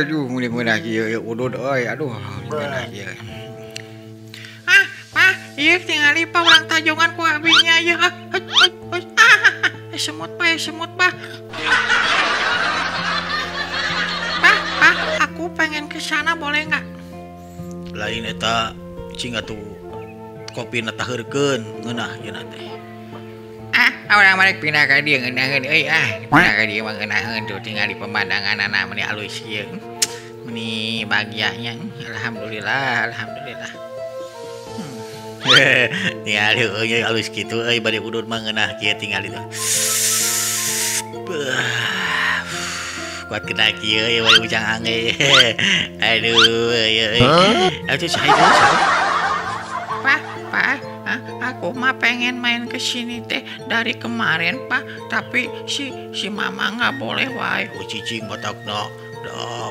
Aduh, meni ngeunah kieu udud euy. Aduh, ngeunah kieu. Ah, Pak, ieu tingali Pak urang tajongan ku abi nya ieu. Ah, ah, semut Pak, semut Pak. Pak, Pak, aku pengen ke sana boleh nggak? Lain eta cing atuh kopina taheurkeun ngeunah ieu teh. Ah, urang mah rek pindah ka dieu ngeunaheun euy ah. Pindah ka dieu mah ngeunaheun tuh tingali pemandanganana meni alus kieu. Meni bahagianya. Alhamdulillah, alhamdulillah. Tingali euy alus kitu euy bade udud mah ngeunah kieu tingali tuh. Kuat kena kieu euy bade ujang ange. Aduh euy. Atuh saha itu? Pak, Pak, aku mah pengen main ke sini teh dari kemarin, Pak, tapi si mama nggak boleh wae. Oh cicing batakna. Da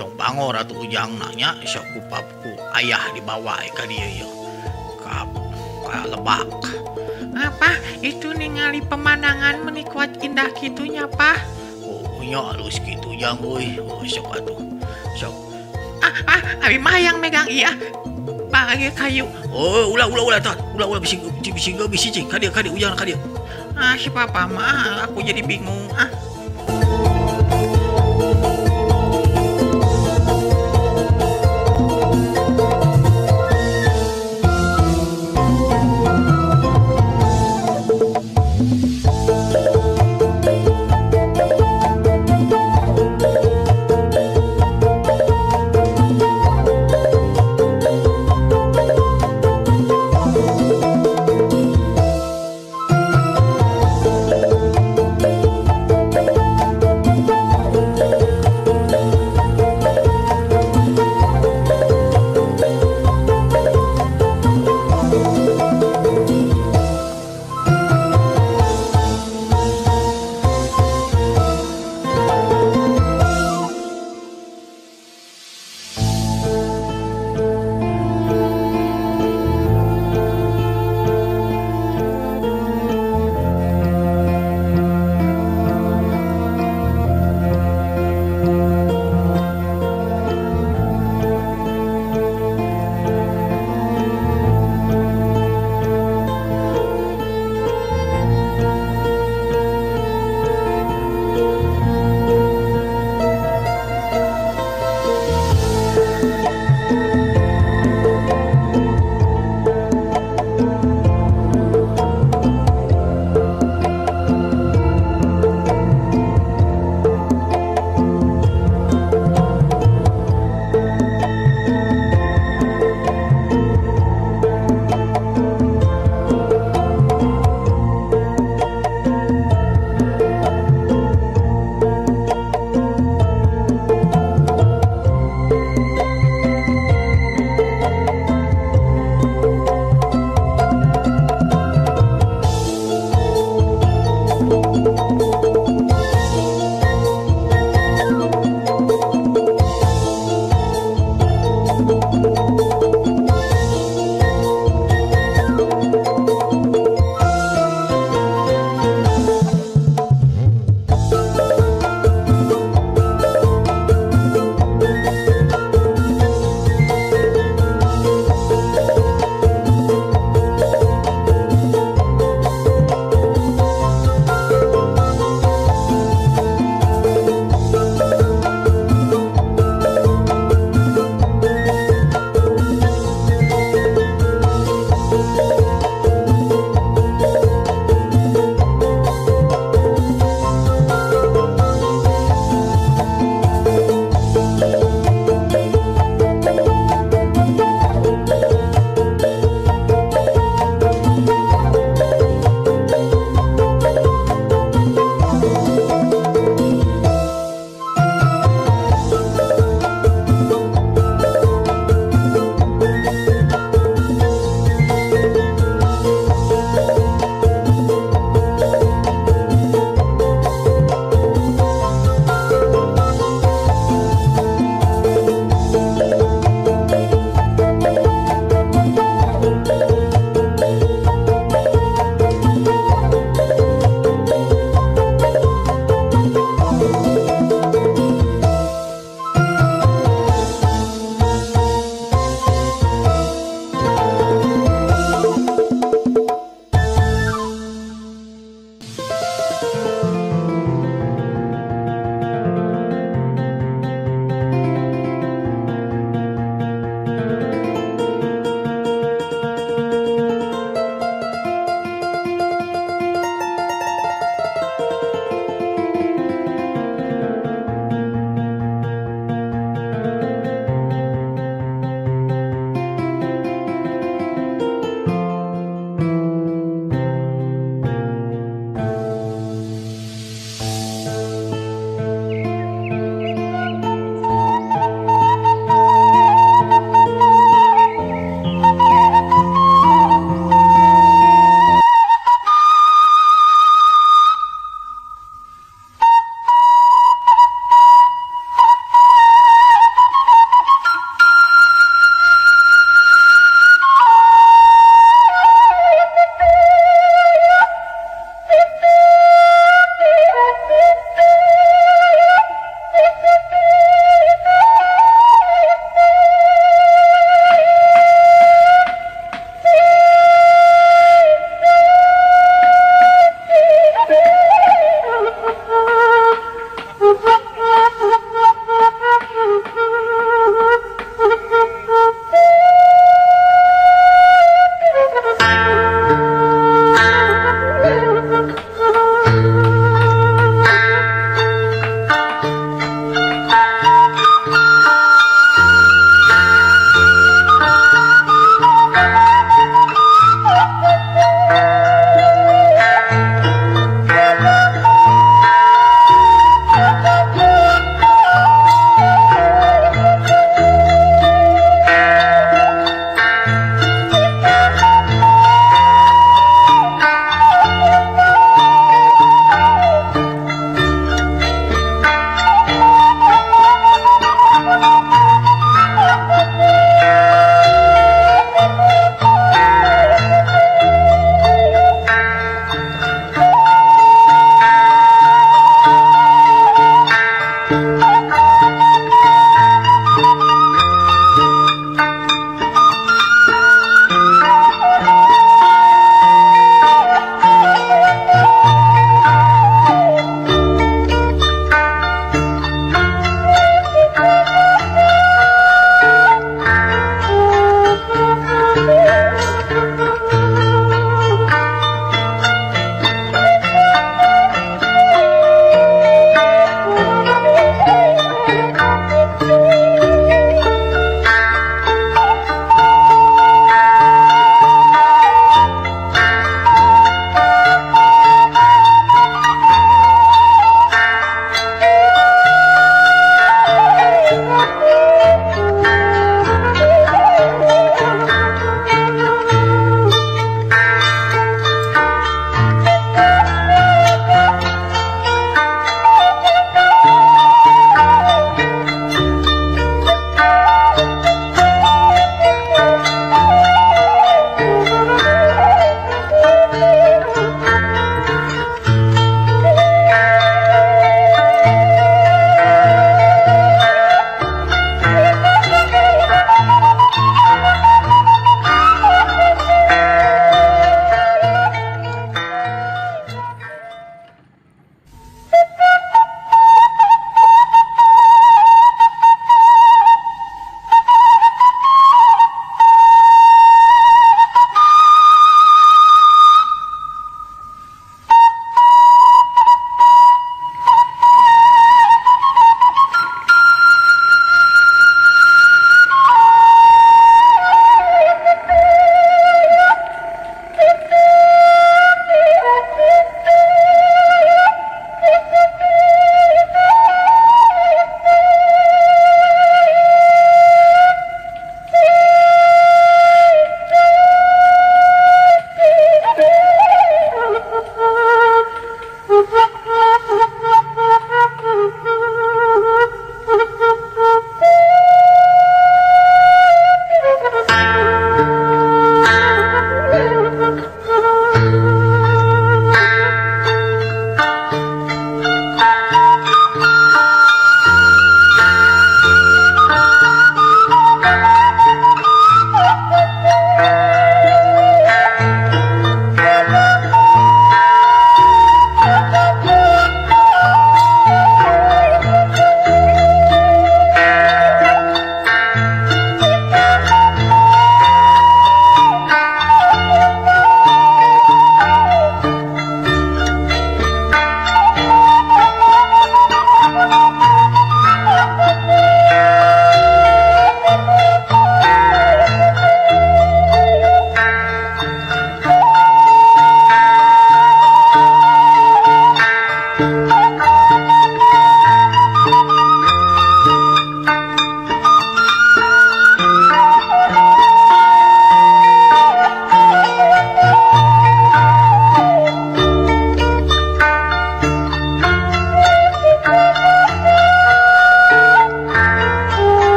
tong bangor atuh ujang nanya sok ku papku ayah dibawa ka dieu ieu. Ka lebak. Apa itu ningali pemandangan meni kuat indah kitunya, Pak? Oh nya alus kitu jang euy. Oh sok atuh. Sok. Ah, abi mah yang megang iya. Bagi kayu. Oh, ulah ulah ulah tat. Ulah ulah bisi bisi bisi cing. Ka dieu ujang ka dieu. Ah, si papa mah aku jadi bingung ah.